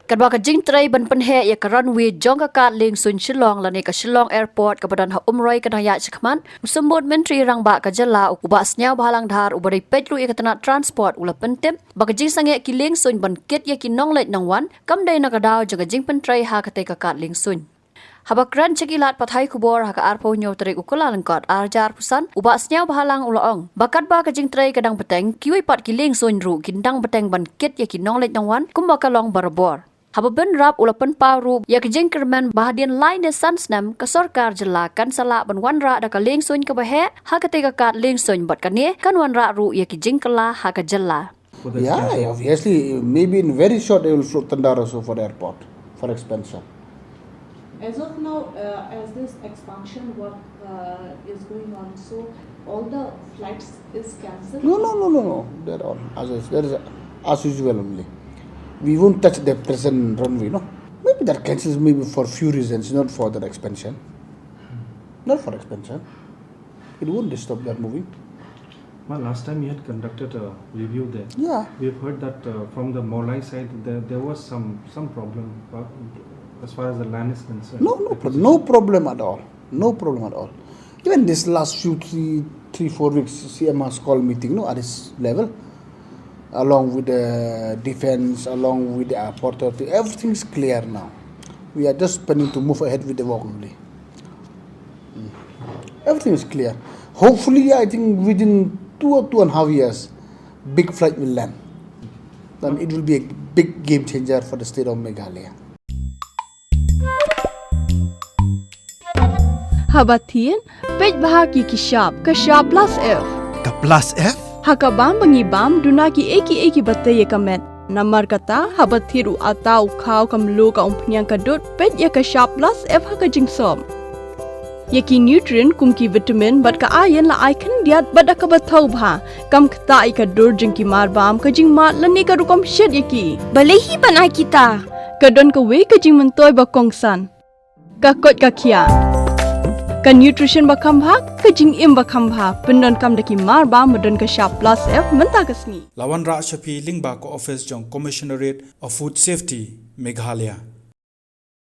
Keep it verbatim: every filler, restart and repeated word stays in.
Katba ka jingtrei ban pynheh ïa ka runway jong ka kad lieng suiñ Shillong lane ka Shillong Airport kaba don ha Umroi ka dang ïaid shakhmat, u Symbud Myntri Rangbah ka jylla u Bah Sniawbhalang Dhar uba dei peit ruh ïa ka tnat transport u la pyntip ba ka jingsangeh ki lieng suiñ ban kit ïa ki nongleit nongwan kam dei na ka daw jong ka jingpyntrei ha katei ka kad lieng suiñ. Haba kren sha ki lad pathai khubor ha ka arphew hynñiew tarik u Kyllalyngkot arhajar arphew san, u Bah Sniawbhalang u la ong ba katba ka jingtrei ka dang bteng, kiwei pat ki lieng suiñ ruh kin dang bteng ban kit ïa ki nongleit nongwan kumba ka long barabor. Haba bynrap u la pynpaw ruh ïa ka jingkyrmen ba hadien lai ne san snem ka sorkar jylla kan sa lah ban wanrah da ka lieng suiñ kaba heh ha katei ka kad lieng suiñ bad kane kan wanrah ruh ïa ki jingkylla ha ka jylla. Yeah, obviously, maybe in very short they will float tender also for the airport, for expansion. As of now, uh, as this expansion work uh, is going on, so all the flights is cancelled? No, no, no, no, no, they're all as, as, that is as usual only. We won't touch the present runway, no. Maybe that cancels maybe for few reasons, not for that expansion. Not for expansion. It won't disturb that moving. Well, last time we had conducted a review there. Yeah. We've heard that uh, from the Mawlai side, there, there was some some problem uh, as far as the land is concerned. No, no, pro- no problem at all. No problem at all. Even this last few three, three, four weeks, C M has called meeting, no, at this level, along with the defense, along with the airport authority. Everything is clear now. We are just planning to move ahead with the work only. Mm. Everything is clear. Hopefully, I think within two or two and a half years, big flight will land. And it will be a big game changer for the state of Meghalaya. Haba thied, peit bha ki ki shap, ka shap plus F. Ka plus F? Ha ka bam ba ngi bam, duna ki ei ki ei kiba tei ïa ka met. Namar kata, haba thied u ata, u khaw, ka mluh, ka umphniang, ka dud, peit ïa ka shap plus F ha ka jingsop. Ïa ki nutrient kum ki vitamin bad ka iron la ai khyndiat bad da kaba thaw bha. Kam ktah ïa ka dur jong ki mar bam, ka jingmad lane ka rukom shet ïa ki. Balei hi ban ai kita? Ka don kawei ka jingmyntoi ba kongsan. Ka koit ka khiah. Ka nutrition ba kham bha, ka jingim ba kham bha. Pyndonkam da ki mar bam ba don ka shap plus F mynta ka sngi. La wanrah sha phi lyngba ka office jong Commissionerate of Food Safety, Meghalaya.